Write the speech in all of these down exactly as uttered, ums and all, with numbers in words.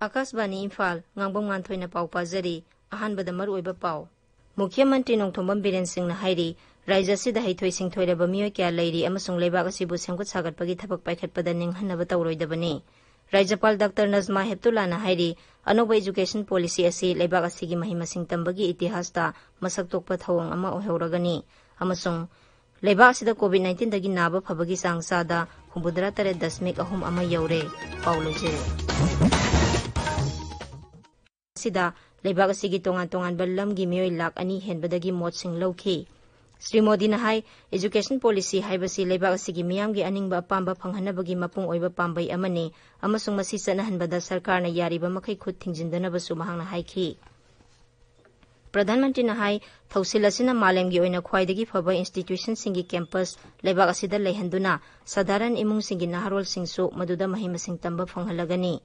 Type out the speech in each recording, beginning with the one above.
ꯑꯥꯀꯥꯁꯕꯥꯅꯤ ꯏꯝꯐꯥꯜ, ꯉꯥꯡꯕꯝ ꯉꯥꯟꯊꯣꯏꯅ ꯄꯥꯎ ꯄꯥꯖꯔꯤ꯫ ꯑꯍꯥꯟꯕꯗ ꯃꯔꯨꯑꯣꯏꯕ ꯄꯥꯎ꯫ ꯃꯨꯈ꯭ꯌ ꯃꯟꯇ꯭ꯔꯤ ꯅꯣꯡꯊꯣꯝꯕꯝ ꯕꯤꯔꯦꯟ ꯁꯤꯡꯅ ꯍꯥꯏꯔꯤ, ꯔꯥꯖ꯭ꯌ ꯑꯁꯤꯗ ꯍꯩꯊꯣꯏ ꯁꯤꯡꯊꯣꯏꯔꯕ ꯃꯤꯑꯣꯏ ꯀꯌꯥ ꯂꯩꯔꯤ ꯑꯃꯁꯨꯡ ꯂꯩꯕꯥꯛ ꯑꯁꯤꯕꯨ ꯁꯦꯝꯒꯠ ꯁꯥꯒꯠꯄꯒꯤ ꯊꯕꯛ ꯄꯥꯏꯈꯠꯄꯗ ꯅꯤꯡꯍꯟꯅꯕ ꯇꯧꯔꯣꯏꯗꯕꯅꯤ꯫ ꯔꯥꯖ꯭ꯌꯄꯥꯜ ꯗꯥꯛꯇꯔ ꯅꯖꯃꯥ ꯍꯦꯞꯇꯨꯜꯂꯥꯅ ꯍꯥꯏꯔꯤ, ꯑꯅꯧꯕ education policy ꯑꯁꯤ ꯂꯩꯕꯥꯛ ꯑꯁꯤꯒꯤ ꯃꯍꯩ ꯃꯁꯤꯡ ꯇꯝꯕꯒꯤ ꯏꯇꯤꯍꯥꯁꯇ ꯃꯁꯛ ꯊꯣꯛꯄ ꯊꯧꯑꯣꯡ ꯑꯃ ꯑꯣꯏꯍꯧꯔꯒꯅꯤ ꯑꯃꯁꯨꯡ ꯂꯩꯕꯥꯛ ꯑꯁꯤꯗ COVID nineteen ꯗꯒꯤ ꯅꯥꯕ ꯐꯕꯒꯤ ꯆꯥꯡ ꯆꯥꯗ ꯍꯨꯝꯐꯨꯇꯔꯥ ꯇꯔꯦꯠ ꯗꯁꯃꯤꯛ ꯑꯍꯨꯝ ꯑꯃ ꯌꯧꯔꯦ꯫ ꯄꯥꯎ ꯂꯣꯏꯖꯔꯦ꯫ ꯑꯁꯤꯗ ꯂꯩꯕꯥꯛ ꯑꯁꯤꯒꯤ ꯇꯣꯉꯥꯟ ꯇꯣꯉꯥꯟꯕ ꯂꯝꯒꯤ ꯃꯤꯑꯣꯏ ꯂꯥꯈ ꯑꯅꯤ ꯍꯦꯟꯕꯗꯒꯤ ꯃꯣꯠꯁꯤꯡ ꯂꯧꯈꯤ꯫ ꯁ꯭ꯔꯤ ꯃꯣꯗꯤꯅ ꯍꯥꯏ, education policy ꯍꯥꯏꯕꯁꯤ ꯂꯩꯕꯥꯛ ꯑꯁꯤꯒꯤ ꯃꯤꯌꯥꯝꯒꯤ ꯑꯅꯤꯡꯕ ꯑꯄꯥꯝꯕ ꯐꯪꯍꯟꯅꯕꯒꯤ ꯃꯄꯨꯡ ꯑꯣꯏꯕ ꯄꯥꯝꯕꯩ ꯑꯃꯅꯤ ꯑꯃꯁꯨꯡ ꯃꯁꯤ ꯆꯠꯅꯍꯟꯕꯗ ꯁꯔꯀꯥꯔꯅ ꯌꯥꯔꯤꯕ ꯃꯈꯩ ꯈꯨꯠ ꯊꯤꯡꯖꯤꯟꯗꯅꯕꯁꯨ ꯃꯍꯥꯛꯅ ꯍꯥꯏꯈꯤ꯫ ꯄ꯭ꯔꯙꯥꯟ ꯃꯟꯇ꯭ꯔꯤꯅ ꯍꯥꯏ, ꯊꯧꯁꯤꯜ ꯑꯁꯤꯅ ꯃꯥꯂꯦꯝꯒꯤ ꯑꯣꯏꯅ ꯈ꯭ꯋꯥꯏꯗꯒꯤ ꯐꯕ institutionꯁꯤꯡꯒꯤ campus ꯂꯩꯕꯥꯛ ꯑꯁꯤꯗ ꯂꯩꯍꯟꯗꯨꯅ ꯁꯥꯙꯥꯔꯟ ꯏꯃꯨꯡꯁꯤꯡꯒꯤ ꯅꯍꯥꯔꯣꯜꯁꯤꯡꯁꯨ ꯃꯗꯨꯗ ꯃꯍꯩ ꯃꯁꯤꯡ ꯇꯝꯕ ꯐꯪꯍꯜꯂꯒꯅꯤ꯫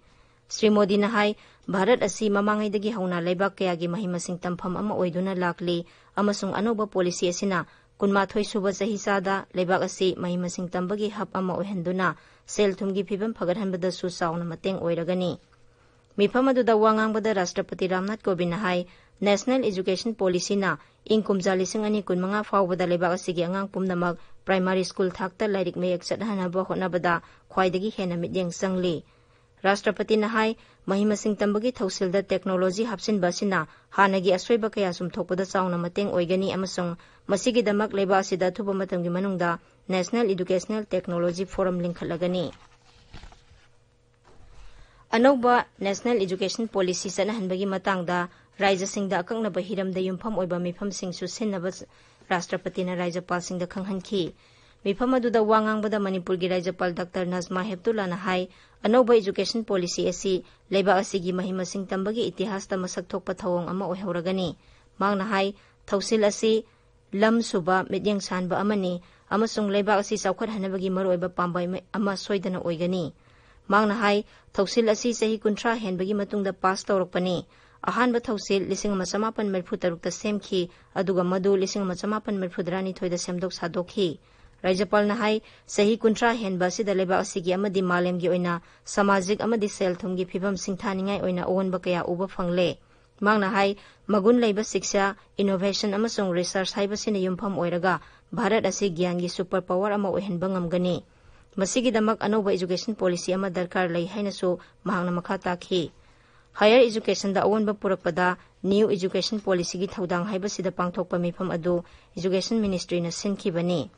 ꯁ꯭ꯔꯤ ꯃꯣꯗꯤꯅ ꯍꯥꯏ, ꯚꯥꯔꯠ ꯑꯁꯤ ꯃꯃꯥꯡꯉꯩꯗꯒꯤ ꯍꯧꯅ ꯂꯩꯕꯥꯛ ꯀꯌꯥꯒꯤ ꯃꯍꯩ ꯃꯁꯤꯡ ꯇꯝꯐꯝ ꯑꯃ ꯑꯣꯏꯗꯨꯅ ꯂꯥꯛꯂꯤ ꯑꯃꯁꯨꯡ ꯑꯅꯧꯕ policy ꯑꯁꯤꯅ ꯀꯨꯟꯃꯥꯊꯣꯏ ꯁꯨꯕ ꯆꯍꯤ ꯆꯥꯗ ꯂꯩꯕꯥꯛ ꯑꯁꯤ ꯃꯍꯩ ꯃꯁꯤꯡ ꯇꯝꯕꯒꯤ hub ꯑꯃ ꯑꯣꯏꯍꯟꯗꯨꯅ ꯁꯦꯜ ꯊꯨꯝꯒꯤ ꯐꯤꯕꯝ ꯐꯒꯠꯍꯟꯕꯗꯁꯨ ꯆꯥꯎꯅ ꯃꯇꯦꯡ ꯑꯣꯏꯔꯒꯅꯤ꯫ ꯃꯤꯐꯝ ꯑꯗꯨꯗ ꯋꯥ ꯉꯥꯡꯕꯗ ꯔꯥꯁꯇ꯭ꯔꯄꯇꯤ ꯔꯥꯝꯅꯥꯊ ꯀꯣꯕꯤꯟꯗꯅ ꯍꯥꯏ, National Education Policyꯅ ꯏꯪ ꯀꯨꯝꯖꯥ ꯂꯤꯁꯤꯡ ꯑꯅꯤ ꯀꯨꯟꯃꯉꯥ ꯐꯥꯎꯕꯗ ꯂꯩꯕꯥꯛ ꯑꯁꯤꯒꯤ ꯑꯉꯥꯡ ꯄꯨꯝꯅꯃꯛ primary school ꯊꯥꯛꯇ ꯂꯥꯏꯔꯤꯛ ꯃꯌꯦꯛ ꯆꯠꯍꯟꯅꯕ ꯍꯣꯠꯅꯕꯗ ꯈ꯭ꯋꯥꯏꯗꯒꯤ ꯍꯦꯟꯅ ꯃꯤꯠꯌꯦꯡ ꯆꯪꯂꯤ꯫ ꯔꯥꯁꯇ꯭ꯔꯄꯇꯤꯅ ꯍꯥꯏ, ꯃꯍꯩ ꯃꯁꯤꯡ ꯇꯝꯕꯒꯤ ꯊꯧꯁꯤꯜꯗ technology ꯍꯥꯞꯆꯤꯟꯕ ꯑꯁꯤꯅ ꯍꯥꯟꯅꯒꯤ ꯑꯁꯣꯏꯕ ꯀꯌꯥ ꯆꯨꯝꯊꯣꯛꯄꯗ ꯆꯥꯎꯅ ꯃꯇꯦꯡ ꯑꯣꯏꯒꯅꯤ ꯑꯃꯁꯨꯡ ꯃꯁꯤꯒꯤꯗꯃꯛ ꯂꯩꯕꯥꯛ ꯑꯁꯤꯗ ꯑꯊꯨꯕ ꯃꯇꯝꯒꯤ ꯃꯅꯨꯡꯗ National Educational Technology Forum ꯂꯤꯡꯈꯠꯂꯒꯅꯤ꯫ ꯑꯅꯧꯕ National Education Policy ꯆꯠꯅꯍꯟꯕꯒꯤ ꯃꯇꯥꯡꯗ ꯔꯥꯖ꯭ꯌꯁꯤꯡꯗ ꯑꯀꯛꯅꯕ ꯍꯤꯔꯝꯗ ꯌꯨꯝꯐꯝ ꯑꯣꯏꯕ ꯃꯤꯐꯝꯁꯤꯡꯁꯨ ꯁꯤꯟꯅꯕ ꯔꯥꯁꯇ꯭ꯔꯄꯇꯤꯅ ꯔꯥꯖ꯭ꯌꯄꯥꯜꯁꯤꯡꯗ ꯈꯪꯍꯟꯈꯤ꯫ ꯃꯤꯐꯝ ꯑꯗꯨꯗ ꯋꯥ ꯉꯥꯡꯕꯗ ꯃꯅꯤꯄꯨꯔꯒꯤ ꯔꯥꯖ꯭ꯌꯄꯥꯜ ꯗꯥꯛꯇꯔ ꯅꯖꯃꯥ ꯍꯦꯞꯇꯨꯜꯂꯥꯅ ꯍꯥꯏ, ꯑꯅꯧꯕ education policy ꯑꯁꯤ ꯂꯩꯕꯥꯛ ꯑꯁꯤꯒꯤ ꯃꯍꯩ ꯃꯁꯤꯡ ꯇꯝꯕꯒꯤ ꯏꯇꯤꯍꯥꯁꯇ ꯃꯁꯛ ꯊꯣꯛꯄ ꯊꯧꯑꯣꯡ ꯑꯃ ꯑꯣꯏꯍꯧꯔꯒꯅꯤ꯫ ꯃꯍꯥꯛꯅ ꯍꯥꯏ, ꯊꯧꯁꯤꯜ ꯑꯁꯤ ꯂꯝ ꯁꯨꯕ ꯃꯤꯠꯌꯦꯡ ꯁꯥꯟꯕ ꯑꯃꯅꯤ ꯑꯃꯁꯨꯡ ꯂꯩꯕꯥꯛ ꯑꯁꯤ ꯆꯥꯎꯈꯠꯍꯟꯅꯕꯒꯤ ꯃꯔꯨꯑꯣꯏꯕ ꯄꯥꯝꯕꯩ ꯑꯃ ꯁꯣꯏꯗꯅ ꯑꯣꯏꯒꯅꯤ꯫ ꯃꯍꯥꯛꯅ ꯍꯥꯏ, ꯊꯧꯁꯤꯜ ꯑꯁꯤ ꯆꯍꯤ ꯀꯨꯟꯊ꯭ꯔꯥ ꯍꯦꯟꯕꯒꯤ ꯃꯇꯨꯡꯗ pass ꯇꯧꯔꯛꯄꯅꯤ꯫ ꯑꯍꯥꯟꯕ ꯊꯧꯁꯤꯜ ꯂꯤꯁꯤꯡ ꯑꯃ ꯆꯃꯥꯄꯟ ꯃꯔꯤꯐꯨ ꯇꯔꯨꯛꯇ ꯁꯦꯝꯈꯤ, ꯑꯗꯨꯒ ꯃꯗꯨ ꯂꯤꯁꯤꯡ ꯑꯃ ꯆꯃꯥꯄꯟ ꯃꯔꯤꯐꯨ ꯇꯔꯥꯅꯤꯊꯣꯏꯗ ꯁꯦꯝꯗꯣꯛ ꯁꯥꯗꯣꯛꯈꯤ꯫ ꯔꯥꯖ꯭ꯌꯄꯥꯜꯅ ꯍꯥꯏ, ꯆꯍꯤ ꯀꯨꯟꯊ꯭ꯔꯥ ꯍꯦꯟꯕ ꯑꯁꯤꯗ ꯂꯩꯕꯥꯛ ꯑꯁꯤꯒꯤ ꯑꯃꯗꯤ ꯃꯥꯂꯦꯝꯒꯤ ꯑꯣꯏꯅ ꯁꯃꯥꯖꯤꯛ ꯑꯃꯗꯤ ꯁꯦꯜ ꯊꯨꯝꯒꯤ ꯐꯤꯕꯝ ꯁꯤꯡꯊꯥꯅꯤꯡꯉꯥꯏ ꯑꯣꯏꯅ ꯑꯑꯣꯟꯕ ꯀꯌꯥ ꯎꯕ ꯐꯪꯂꯦ꯫ ꯃꯍꯥꯛꯅ ꯍꯥꯏ, ꯃꯒꯨꯟ ꯂꯩꯕ ꯁꯤꯛꯁꯥ, innovation ꯑꯃꯁꯨꯡ research ꯍꯥꯏꯕꯁꯤꯅ ꯌꯨꯝꯐꯝ ꯑꯣꯏꯔꯒ ꯚꯥꯔꯠ ꯑꯁꯤ ꯒ꯭ꯌꯥꯟꯒꯤ super power ꯑꯃ ꯑꯣꯏꯍꯟꯕ ꯉꯝꯒꯅꯤ꯫ ꯃꯁꯤꯒꯤꯗꯃꯛ ꯑꯅꯧꯕ education policy ꯑꯃ ꯗꯔꯀꯥꯔ ꯂꯩ ꯍꯥꯏꯅꯁꯨ ꯃꯍꯥꯛꯅ ꯃꯈꯥ ꯇꯥꯈꯤ꯫ Higher educationꯗ ꯑꯑꯣꯟꯕ ꯄꯨꯔꯛꯄꯗ new education policyꯒꯤ ꯊꯧꯗꯥꯡ ꯍꯥꯏꯕꯁꯤꯗ ꯄꯥꯡꯊꯣꯛꯄ ꯃꯤꯐꯝ ꯑꯗꯨ Education Ministryꯅ ꯁꯤꯟꯈꯤꯕꯅꯤ꯫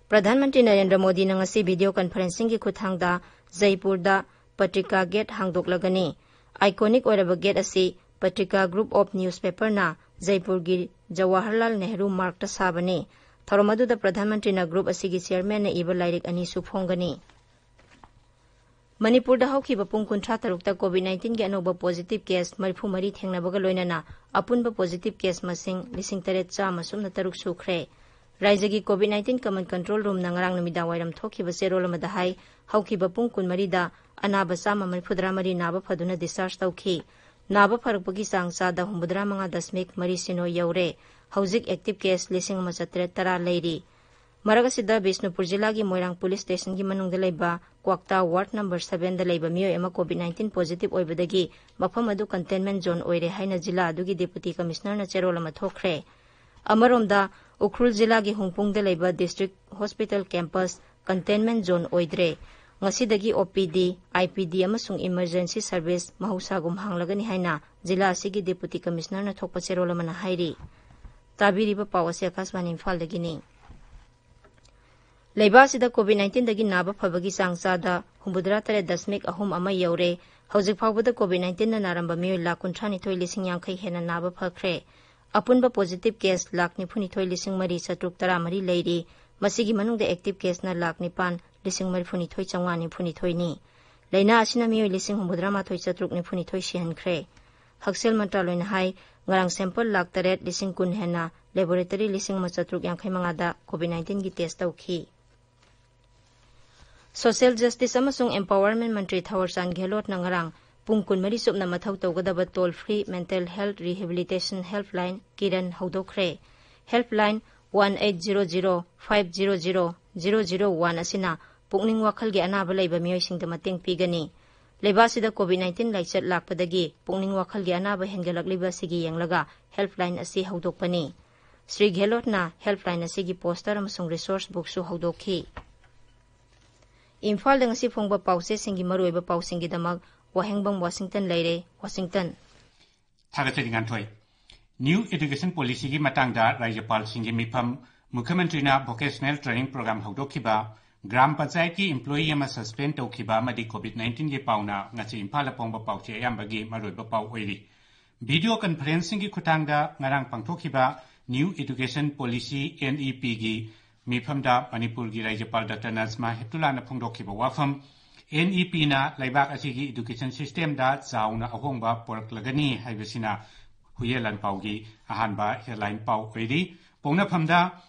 ꯄ꯭ꯔꯙꯥꯟ ꯃꯟꯇ꯭ꯔꯤ ꯅꯔꯦꯟꯗ꯭ꯔ ꯃꯣꯗꯤꯅ ꯉꯁꯤ video conferencingꯒꯤ ꯈꯨꯠꯊꯥꯡꯗ ꯖꯩꯄꯨꯔꯗ ꯄꯇ꯭ꯔꯤꯀꯥ gate ꯍꯥꯡꯗꯣꯛꯂꯒꯅꯤ꯫ Iconic ꯑꯣꯏꯔꯕ gate ꯑꯁꯤ ꯄꯇ꯭ꯔꯤꯀꯥ group of newspaperꯅ ꯖꯩꯄꯨꯔꯒꯤ ꯖꯋꯥꯍꯔꯂꯥꯜ ꯅꯦꯍꯔꯨ ꯃꯥꯔꯒꯇ ꯁꯥꯕꯅꯤ꯫ ꯊꯧꯔꯝ ꯑꯗꯨꯗ ꯄ꯭ꯔꯙꯥꯟ ꯃꯟꯇ꯭ꯔꯤꯅ group ꯑꯁꯤꯒꯤ chairmanꯅ ꯏꯕ ꯂꯥꯏꯔꯤꯛ ꯑꯅꯤꯁꯨ ꯐꯣꯡꯒꯅꯤ꯫ ꯃꯅꯤꯄꯨꯔꯗ ꯍꯧꯈꯤꯕ ꯄꯨꯡ ꯀꯨꯟꯊ꯭ꯔꯥ ꯇꯔꯨꯛꯇ COVID nineteenꯒꯤ ꯑꯅꯧꯕ positive case ꯃꯔꯤꯐꯨ ꯃꯔꯤ ꯊꯦꯡꯅꯕꯒ ꯂꯣꯏꯅꯅ ꯑꯄꯨꯟꯕ positive case ꯃꯁꯤꯡ ꯂꯤꯁꯤꯡ ꯇꯔꯦꯠ ꯆꯥꯝꯃ ꯁꯨꯞꯅ ꯇꯔꯨꯛ ꯁꯨꯈ꯭ꯔꯦ꯫ ꯔꯥꯏꯖ꯭ꯌꯒꯤ COVID nineteen command control roomꯅ ꯉꯔꯥꯡ ꯅꯨꯃꯤꯗꯥꯡ ꯋꯥꯏꯔꯝ ꯊꯣꯛꯈꯤꯕ ꯆꯦꯔꯣꯜ ꯑꯃꯗ ꯍꯥꯏ, ꯍꯧꯈꯤꯕ ꯄꯨꯡ ꯀꯨꯟꯃꯔꯤꯗ ꯑꯅꯥꯕ ꯆꯥꯝꯃ ꯃꯔꯤꯐꯨꯇꯔꯥ ꯃꯔꯤ ꯅꯥꯕ ꯐꯗꯨꯅ discharge ꯇꯧꯈꯤ꯫ ꯅꯥꯕ ꯐꯔꯛꯄꯒꯤ ꯆꯥꯡ ꯆꯥꯗ ꯍꯨꯝꯐꯨꯇꯔꯥ ꯃꯉꯥ ꯗꯁꯃꯤꯛ ꯃꯔꯤ ꯁꯤꯅꯣ ꯌꯧꯔꯦ꯫ ꯍꯧꯖꯤꯛ active case ꯂꯤꯁꯤꯡ ꯑꯃ ꯆꯥꯇ꯭ꯔꯦꯠ ꯇꯔꯥ ꯂꯩꯔꯤ꯫ ꯃꯔꯛ ꯑꯁꯤꯗ, ꯕꯤꯁꯅꯨꯄꯨꯔ ꯖꯤꯂꯥꯒꯤ ꯃꯣꯏꯔꯥꯡ ꯄꯨꯂꯤꯁ ꯁ꯭ꯇꯦꯁꯟꯒꯤ ꯃꯅꯨꯡꯗ ꯂꯩꯕ ꯀ꯭ꯋꯥꯛꯇꯥ ward number sevenꯗ ꯂꯩꯕ ꯃꯤꯑꯣꯏ ꯑꯃ COVID nineteen positive ꯑꯣꯏꯕꯗꯒꯤ ꯃꯐꯝ ꯑꯗꯨ containment zone ꯑꯣꯏꯔꯦ ꯍꯥꯏꯅ ꯖꯤꯂꯥ ꯑꯗꯨꯒꯤ deputy commissionerꯅ ꯆꯦꯔꯣꯜ ꯑꯃ ꯊꯣꯛꯈ꯭ꯔꯦ꯫ ꯑꯃꯔꯣꯝꯗ, ꯎꯈ꯭ꯔꯨꯜ ꯖꯤꯂꯥꯒꯤ ꯍꯨꯡꯄꯨꯡꯗ ꯂꯩꯕ district hospital campus containment zone ꯑꯣꯏꯗ꯭ꯔꯦ꯫ ꯉꯁꯤꯗꯒꯤ OPD, IPD ꯑꯃꯁꯨꯡ emergency service ꯃꯍꯧꯁꯥꯒꯨꯝ ꯍꯥꯡꯂꯒꯅꯤ ꯍꯥꯏꯅ ꯖꯤꯂꯥ ꯑꯁꯤꯒꯤ deputy commissionerꯅ ꯊꯣꯛꯄ ꯆꯦꯔꯣꯜ ꯑꯃꯅ ꯍꯥꯏꯔꯤ꯫ ꯇꯥꯕꯤꯔꯤꯕ ꯄꯥꯎ ꯑꯁꯤ ꯑꯀꯥꯁꯕꯥꯅꯤ ꯏꯝꯐꯥꯜꯗꯒꯤꯅꯤ꯫ ꯂꯩꯕꯥꯛ ꯑꯁꯤꯗ COVID nineteenꯗꯒꯤ ꯅꯥꯕ ꯐꯕꯒꯤ ꯆꯥꯡ ꯆꯥꯗ ꯍꯨꯝꯐꯨꯇꯔꯥ ꯇꯔꯦꯠ ꯗꯁꯃꯤꯛ ꯑꯍꯨꯝ ꯑꯃ ꯌꯧꯔꯦ꯫ ꯍꯧꯖꯤꯛ ꯐꯥꯎꯕꯗ COVID nineteenꯅ ꯅꯥꯔꯝꯕ ꯃꯤꯑꯣꯏ ꯂꯥꯈ ꯀꯨꯟꯊ꯭ꯔꯥ ꯅꯤꯊꯣꯏ ꯂꯤꯁꯤꯡ ꯌꯥꯡꯈꯩ ꯍꯦꯟꯅ ꯅꯥꯕ ꯐꯈ꯭ꯔꯦ꯫ ꯑꯄꯨꯟꯕ positive case ꯂꯥꯈ ꯅꯤꯐꯨ ꯅꯤꯊꯣꯏ ꯂꯤꯁꯤꯡ ꯃꯔꯤ ꯆꯥꯇ꯭ꯔꯨꯛ ꯇꯔꯥ ꯃꯔꯤ ꯂꯩꯔꯤ꯫ ꯃꯁꯤꯒꯤ ꯃꯅꯨꯡꯗ active caseꯅ ꯂꯥꯈ ꯅꯤꯄꯥꯟ ꯂꯤꯁꯤꯡ ꯃꯔꯤꯐꯨ ꯅꯤꯊꯣꯏ ꯆꯥꯝꯃꯉꯥ ꯅꯤꯐꯨ ꯅꯤꯊꯣꯏꯅꯤ꯫ ꯂꯥꯏꯅꯥ ꯑꯁꯤꯅ ꯃꯤꯑꯣꯏ ꯂꯤꯁꯤꯡ ꯍꯨꯝꯐꯨꯇꯔꯥ ꯃꯥꯊꯣꯏ ꯆꯥꯇ꯭ꯔꯨꯛ ꯅꯤꯐꯨ ꯅꯤꯊꯣꯏ ꯁꯤꯍꯟꯈ꯭ꯔꯦ꯫ ꯍꯛꯁꯦꯜ ꯃꯟꯇ꯭ꯔꯥꯂꯣꯏꯅ ꯍꯥꯏ, ꯉꯔꯥꯡ sample ꯂꯥꯈ ꯇꯔꯦꯠ ꯂꯤꯁꯤꯡ ꯀꯨꯟ ꯍꯦꯟꯅ laboratory ꯂꯤꯁꯤꯡ ꯑꯃ ꯆꯥꯇ꯭ꯔꯨꯛ ꯌꯥꯡꯈꯩ ꯃꯉꯥꯗ COVID nineteenꯒꯤ test ꯇꯧꯈꯤ꯫ Social justice ꯑꯃꯁꯨꯡ empowerment ꯃꯟꯇ꯭ꯔꯤ ꯊꯥꯋꯔꯆꯥꯟ ꯒꯦꯍꯂꯣꯠꯅ ꯉꯔꯥꯡ ꯄꯨꯡ ꯀꯨꯟꯃꯔꯤ ꯆꯨꯞꯅ ꯃꯊꯧ ꯇꯧꯒꯗꯕ toll free mental health rehabilitation helpline Kiran ꯍꯧꯗꯣꯛꯈ꯭ꯔꯦ꯫ Helpline one eight zero zero five zero zero zero zero one ꯑꯁꯤꯅ ꯄꯨꯛꯅꯤꯡ ꯋꯥꯈꯜꯒꯤ ꯑꯅꯥꯕ ꯂꯩꯕ ꯃꯤꯑꯣꯏꯁꯤꯡꯗ ꯃꯇꯦꯡ ꯄꯤꯒꯅꯤ꯫ ꯂꯩꯕꯥꯛ ꯑꯁꯤꯗ COVID nineteen ꯂꯥꯏꯆꯠ ꯂꯥꯛꯄꯗꯒꯤ ꯄꯨꯛꯅꯤꯡ ꯋꯥꯈꯜꯒꯤ ꯑꯅꯥꯕ ꯍꯦꯟꯒꯠꯂꯛꯂꯤꯕ ꯑꯁꯤꯒꯤ ꯌꯦꯡꯂꯒ helpline ꯑꯁꯤ ꯍꯧꯗꯣꯛꯄꯅꯤ꯫ ꯁ꯭ꯔꯤ ꯒꯦꯍꯂꯣꯠꯅ helpline ꯑꯁꯤꯒꯤ poster ꯑꯃꯁꯨꯡ resource bookꯁꯨ ꯍꯧꯗꯣꯛꯈꯤ꯫ ꯏꯝꯐꯥꯜꯗ ꯉꯁꯤ ꯐꯣꯡꯕ ꯄꯥꯎꯆꯦꯁꯤꯡꯒꯤ ꯃꯔꯨꯑꯣꯏꯕ ꯄꯥꯎꯁꯤꯡꯒꯤꯗꯃꯛ ꯋꯥꯍꯦꯡꯕꯝ ꯋꯥꯁꯤꯡꯇꯟ ꯂꯩꯔꯦ, ꯋꯥꯁꯤꯡꯇꯟ꯫ ꯊꯥꯒꯠꯆꯔꯤ ꯉꯥꯟꯊꯣꯏ꯫ New Education Policyꯒꯤ ꯃꯇꯥꯡꯗ ꯔꯥꯖ꯭ꯌꯄꯥꯜꯁꯤꯡꯒꯤ ꯃꯤꯐꯝ, ꯃꯨꯈ꯭ꯌꯃꯟꯇ꯭ꯔꯤꯅ vocational training program ꯍꯧꯗꯣꯛꯈꯤꯕ, ꯒ꯭ꯔꯥꯝ ꯄꯟꯆꯥꯌꯠꯀꯤ employee ꯑꯃ suspend ꯇꯧꯈꯤꯕ ꯑꯃꯗꯤ COVID nineteenꯒꯤ ꯄꯥꯎꯅ ꯉꯁꯤ ꯏꯝꯐꯥꯜꯗ ꯐꯣꯡꯕ ꯄꯥꯎꯆꯦ ꯑꯌꯥꯝꯕꯒꯤ ꯃꯔꯨꯑꯣꯏꯕ ꯄꯥꯎ ꯑꯣꯏꯔꯤ꯫ Video conferencingꯒꯤ ꯈꯨꯠꯊꯥꯡꯗ ꯉꯔꯥꯡ ꯄꯥꯡꯊꯣꯛꯈꯤꯕ New Education Policy, NEPꯒꯤ ꯃꯤꯐꯝꯗ ꯃꯅꯤꯄꯨꯔꯒꯤ ꯔꯥꯖ꯭ꯌꯄꯥꯜ ꯗꯥꯛꯇꯔ ꯅꯖꯃꯥ ꯍꯦꯞꯇꯨꯂꯥꯅ ꯐꯣꯡꯗꯣꯛꯈꯤꯕ ꯋꯥꯐꯝ, NEPꯅ ꯂꯩꯕꯥꯛ ꯑꯁꯤꯒꯤ education systemꯗ ꯆꯥꯎꯅ ꯑꯍꯣꯡꯕ ꯄꯨꯔꯛꯂꯒꯅꯤ ꯍꯥꯏꯕꯁꯤꯅ ꯍꯨꯏꯌꯦꯟ ꯂꯥꯟꯄꯥꯎꯒꯤ ꯑꯍꯥꯟꯕ headline ꯄꯥꯎ ꯑꯣꯏꯔꯤ꯫ ꯄꯣꯛꯅꯐꯝꯗ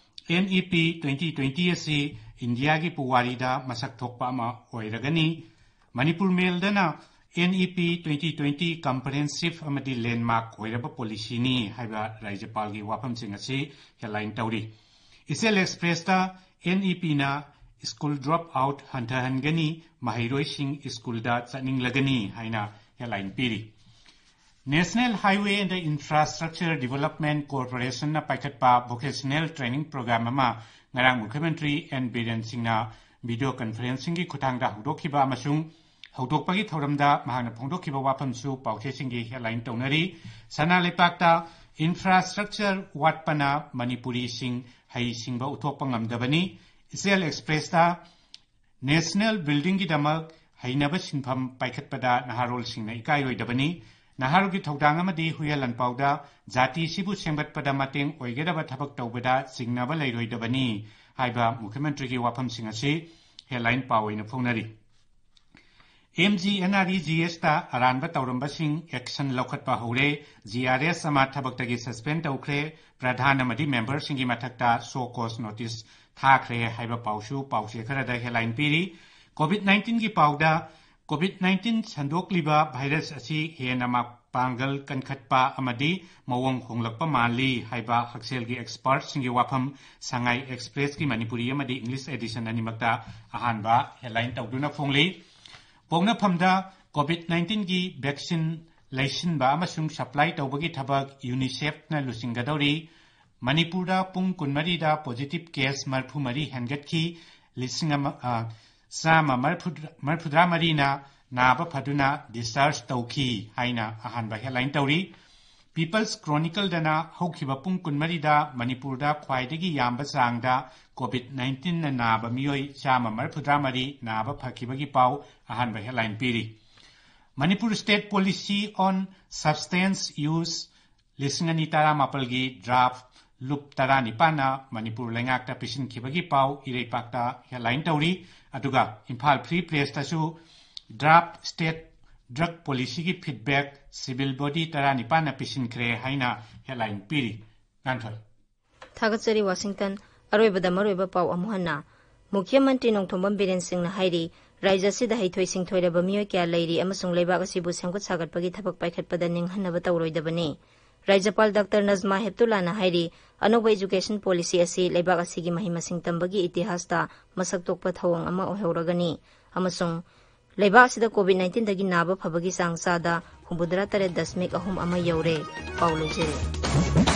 NEP twenty twenty ꯑꯁꯤ ꯏꯟꯗꯤꯌꯥꯒꯤ ꯄꯨꯋꯥꯔꯤꯗ ꯃꯁꯛ ꯊꯣꯛꯄ ꯑꯃ ꯑꯣꯏꯔꯒꯅꯤ꯫ Manipur ꯃꯦꯜꯗꯅ NEP twenty twenty comprehensive ꯑꯃꯗꯤ landmark ꯑꯣꯏꯔꯕ policyꯅꯤ ꯍꯥꯏꯕ ꯔꯥꯖ꯭ꯌꯄꯥꯜꯒꯤ ꯋꯥꯐꯝꯁꯤꯡ ꯑꯁꯤ headline ꯇꯧꯔꯤ꯫ ꯏꯆꯦꯜ ꯑꯦꯛꯁꯄ꯭ꯔꯦꯁꯇ NEPꯅ school drop out ꯍꯟꯊꯍꯟꯒꯅꯤ, ꯃꯍꯩꯔꯣꯏꯁꯤꯡ ꯁ꯭ꯀꯨꯜꯗ ꯆꯠꯅꯤꯡꯂꯒꯅꯤ ꯍꯥꯏꯅ headline ꯄꯤꯔꯤ꯫ National Highway and Infrastructure Development Corporationꯅ ꯄꯥꯏꯈꯠꯄ vocational training program ꯑꯃ ꯉꯔꯥꯡ ꯃꯨꯈ꯭ꯌꯃꯟꯇ꯭ꯔꯤ ꯑꯦꯟ ꯕꯤꯔꯦꯟ ꯁꯤꯡꯅ video conferencingꯒꯤ ꯈꯨꯠꯊꯥꯡꯗ ꯍꯧꯗꯣꯛꯈꯤꯕ ꯑꯃꯁꯨꯡ ꯍꯧꯗꯣꯛꯄꯒꯤ ꯊꯧꯔꯝꯗ ꯃꯍꯥꯛꯅ ꯐꯣꯡꯗꯣꯛꯈꯤꯕ ꯋꯥꯐꯝꯁꯨ ꯄꯥꯎꯆꯦꯁꯤꯡꯒꯤ headline ꯇꯧꯅꯔꯤ꯫ ꯁꯅꯥ ꯂꯩꯄꯥꯛꯇ infrastructure ꯋꯥꯠꯄꯅ ꯃꯅꯤꯄꯨꯔꯤꯁꯤꯡ ꯍꯩꯁꯤꯡꯕ ꯎꯠꯊꯣꯛꯄ ꯉꯝꯗꯕꯅꯤ꯫ ꯏꯆꯦꯜ ꯑꯦꯛꯁꯄ꯭ꯔꯦꯁꯇ national buildingꯒꯤꯗꯃꯛ ꯍꯩꯅꯕ ꯁꯤꯟꯐꯝ ꯄꯥꯏꯈꯠꯄꯗ ꯅꯍꯥꯔꯣꯜꯁꯤꯡꯅ ꯏꯀꯥꯏꯔꯣꯏꯗꯕꯅꯤ꯫ ꯅꯍꯥꯔꯣꯜꯒꯤ ꯊꯧꯗꯥꯡ ꯑꯃꯗꯤ ꯍꯨꯏꯌꯦꯟ ꯂꯥꯟꯄꯥꯎꯗ ꯖꯥꯇꯤꯁꯤꯕꯨ ꯁꯦꯝꯒꯠꯄꯗ ꯃꯇꯦꯡ ꯑꯣꯏꯒꯗꯕ ꯊꯕꯛ ꯇꯧꯕꯗ ꯆꯤꯡꯅꯕ ꯂꯩꯔꯣꯏꯗꯕꯅꯤ ꯍꯥꯏꯕ ꯃꯨꯈ꯭ꯌꯃꯟꯇ꯭ꯔꯤꯒꯤ ꯋꯥꯐꯝꯁꯤꯡ ꯑꯁꯤ headline ꯄꯥꯎ ꯑꯣꯏꯅ ꯐꯣꯡꯅꯔꯤ꯫ MGNREGSꯇ ꯑꯔꯥꯟꯕ ꯇꯧꯔꯝꯕꯁꯤꯡ action ꯂꯧꯈꯠꯄ ꯍꯧꯔꯦ꯫ GRS ꯑꯃ ꯊꯕꯛꯇꯒꯤ suspend ꯇꯧꯈ꯭ꯔꯦ꯫ ꯄ꯭ꯔꯙꯥꯟ ꯑꯃꯗꯤ memberꯁꯤꯡꯒꯤ ꯃꯊꯛꯇ show cause notice ꯊꯥꯈ꯭ꯔꯦ ꯍꯥꯏꯕ ꯄꯥꯎꯁꯨ ꯄꯥꯎꯆꯦ ꯈꯔꯗ headline ꯄꯤꯔꯤ꯫ COVID nineteenꯒꯤ ꯄꯥꯎꯗ COVID nineteen ꯁꯟꯗꯣꯛꯂꯤꯕ ꯚꯥꯏꯔꯁ ꯑꯁꯤ ꯍꯦꯟꯅ ꯃꯄꯥꯡꯒꯜ ꯀꯟꯈꯠꯄ ꯑꯃꯗꯤ ꯃꯑꯣꯡ ꯍꯣꯡꯂꯛꯄ ꯃꯥꯜꯂꯤ ꯍꯥꯏꯕ ꯍꯛꯁꯦꯜꯒꯤ ꯑꯦꯛꯁꯄꯔꯠꯁꯤꯡꯒꯤ ꯋꯥꯐꯝ ꯁꯉꯥꯏ ꯑꯦꯛꯁꯄ꯭ꯔꯦꯁꯀꯤ ꯃꯅꯤꯄꯨꯔꯤ ꯑꯃꯗꯤ ꯏꯪꯂꯤꯁ ꯑꯦꯗꯤꯁꯟ ꯑꯅꯤꯃꯛꯇ ꯑꯍꯥꯟꯕ ꯍꯦꯗꯂꯥꯏꯟ ꯇꯧꯗꯨꯅ ꯐꯣꯡꯂꯤ꯫ ꯄꯣꯛꯅꯐꯝꯗ COVID nineteenꯒꯤ ꯚꯦꯛꯁꯤꯟ ꯂꯩꯁꯤꯟꯕ ꯑꯃꯁꯨꯡ ꯁꯄ꯭ꯂꯥꯏ ꯇꯧꯕꯒꯤ ꯊꯕꯛ ꯌꯨꯅꯤꯁꯦꯐꯅ ꯂꯨꯆꯤꯡꯒꯗꯧꯔꯤ꯫ ꯃꯅꯤꯄꯨꯔꯗ ꯄꯨꯡ ꯀꯨꯟꯃꯔꯤꯗ ꯄꯣꯖꯤꯇꯤꯚ ꯀꯦꯁ ꯃꯔꯤꯐꯨ ꯃꯔꯤ ꯍꯦꯟꯒꯠꯈꯤ꯫ ꯂꯤꯁꯤꯡ ꯑꯃ, ꯑ, ꯆꯥꯝꯃ ꯃꯔꯤꯐꯨ, ꯃꯔꯤꯐꯨꯇꯔꯥ ꯃꯔꯤꯅ ꯅꯥꯕ ꯐꯗꯨꯅ ꯗꯤꯁꯆꯥꯔꯖ ꯇꯧꯈꯤ ꯍꯥꯏꯅ ꯑꯍꯥꯟꯕ ꯍꯦꯗꯂꯥꯏꯟ ꯇꯧꯔꯤ꯫ ꯄꯤꯄꯜꯁ ꯀ꯭ꯔꯣꯅꯤꯀꯜꯗꯅ ꯍꯧꯈꯤꯕ ꯄꯨꯡ ꯀꯨꯟꯃꯔꯤꯗ ꯃꯅꯤꯄꯨꯔꯗ ꯈ꯭ꯋꯥꯏꯗꯒꯤ ꯌꯥꯝꯕ ꯆꯥꯡꯗ COVID nineteenꯅ ꯅꯥꯕ ꯃꯤꯑꯣꯏ ꯆꯥꯝꯃ ꯃꯔꯤꯐꯨꯇꯔꯥ ꯃꯔꯤ ꯅꯥꯕ ꯐꯈꯤꯕꯒꯤ ꯄꯥꯎ ꯑꯍꯥꯟꯕ ꯍꯦꯗꯂꯥꯏꯟ ꯄꯤꯔꯤ꯫ Manipur State Policy on Substance Use ꯂꯤꯁꯤꯡ ꯑꯅꯤ ꯇꯔꯥꯃꯥꯄꯜꯒꯤ ꯗ꯭ꯔꯥꯐ ꯂꯨꯞ ꯇꯔꯥꯅꯤꯄꯥꯟꯅ ꯃꯅꯤꯄꯨꯔ ꯂꯩꯉꯥꯛꯇ ꯄꯤꯁꯤꯟꯈꯤꯕꯒꯤ ꯄꯥꯎ ꯏꯔꯩꯄꯥꯛꯇ ꯍꯦꯗꯂꯥꯏꯟ ꯇꯧꯔꯤ꯫ ꯑꯗꯨꯒ ꯏꯝꯐꯥꯜ ꯐ꯭ꯔꯤ ꯄ꯭ꯔꯦꯁꯇꯁꯨ ꯗ꯭ꯔꯥꯐ ꯁ꯭ꯇꯦꯠ ꯗ꯭ꯔꯒ ꯄꯣꯂꯤꯁꯤꯒꯤ ꯐꯤꯗꯕꯦꯛ ꯁꯤꯚꯤꯜ ꯕꯣꯗꯤ ꯇꯔꯥꯅꯤꯄꯥꯟꯅ ꯄꯤꯁꯤꯟꯈ꯭ꯔꯦ ꯍꯥꯏꯅ ꯍꯦꯗꯂꯥꯏꯟ ꯄꯤꯔꯤ꯫ ꯉꯥꯟꯊꯣꯏ꯫ ꯊꯥꯒꯠꯆꯔꯤ ꯋꯥꯁꯤꯡꯇꯟ꯫ ꯑꯔꯣꯏꯕꯗ ꯃꯔꯨꯑꯣꯏꯕ ꯄꯥꯎ ꯑꯃꯨꯛ ꯍꯟꯅ꯫ ꯃꯨꯈ꯭ꯌ ꯃꯟꯇ꯭ꯔꯤ ꯅꯣꯡꯊꯣꯝꯕꯝ ꯕꯤꯔꯦꯟ ꯁꯤꯡꯅ ꯍꯥꯏꯔꯤ, ꯔꯥꯖ꯭ꯌ ꯑꯁꯤꯗ ꯍꯩꯊꯣꯏ ꯁꯤꯡꯊꯣꯏꯔꯕ ꯃꯤꯑꯣꯏ ꯀꯌꯥ ꯂꯩꯔꯤ ꯑꯃꯁꯨꯡ ꯂꯩꯕꯥꯛ ꯑꯁꯤꯕꯨ ꯁꯦꯝꯒꯠ ꯁꯥꯒꯠꯄꯒꯤ ꯊꯕꯛ ꯄꯥꯏꯈꯠꯄꯗ ꯅꯤꯡꯍꯟꯅꯕ ꯇꯧꯔꯣꯏꯗꯕꯅꯤ꯫ ꯔꯥꯖ꯭ꯌꯄꯥꯜ ꯗꯥꯛꯇꯔ ꯅꯖꯃꯥ ꯍꯦꯞꯇꯨꯂꯥꯅ ꯍꯥꯏꯔꯤ, ꯑꯅꯧꯕ ꯏꯖꯨꯀꯦꯁꯟ ꯄꯣꯂꯤꯁꯤ ꯑꯁꯤ ꯂꯩꯕꯥꯛ ꯑꯁꯤꯒꯤ ꯃꯍꯩ ꯃꯁꯤꯡ ꯇꯝꯕꯒꯤ ꯏꯇꯤꯍꯥꯁꯇ ꯃꯁꯛ ꯊꯣꯛꯄ ꯊꯧꯑꯣꯡ ꯑꯃ ꯑꯣꯏꯍꯧꯔꯒꯅꯤ ꯑꯃꯁꯨꯡ ꯂꯩꯕꯥꯛ ꯑꯁꯤꯗ COVID nineteenꯗꯒꯤ ꯅꯥꯕ ꯐꯕꯒꯤ ꯆꯥꯡ ꯆꯥꯗ ꯍꯨꯝꯐꯨꯇꯔꯥ ꯇꯔꯦꯠ ꯗꯁꯃꯤꯛ ꯑꯍꯨꯝ ꯑꯃ ꯌꯧꯔꯦ꯫ ꯄꯥꯎ ꯂꯣꯏꯖꯔꯦ꯫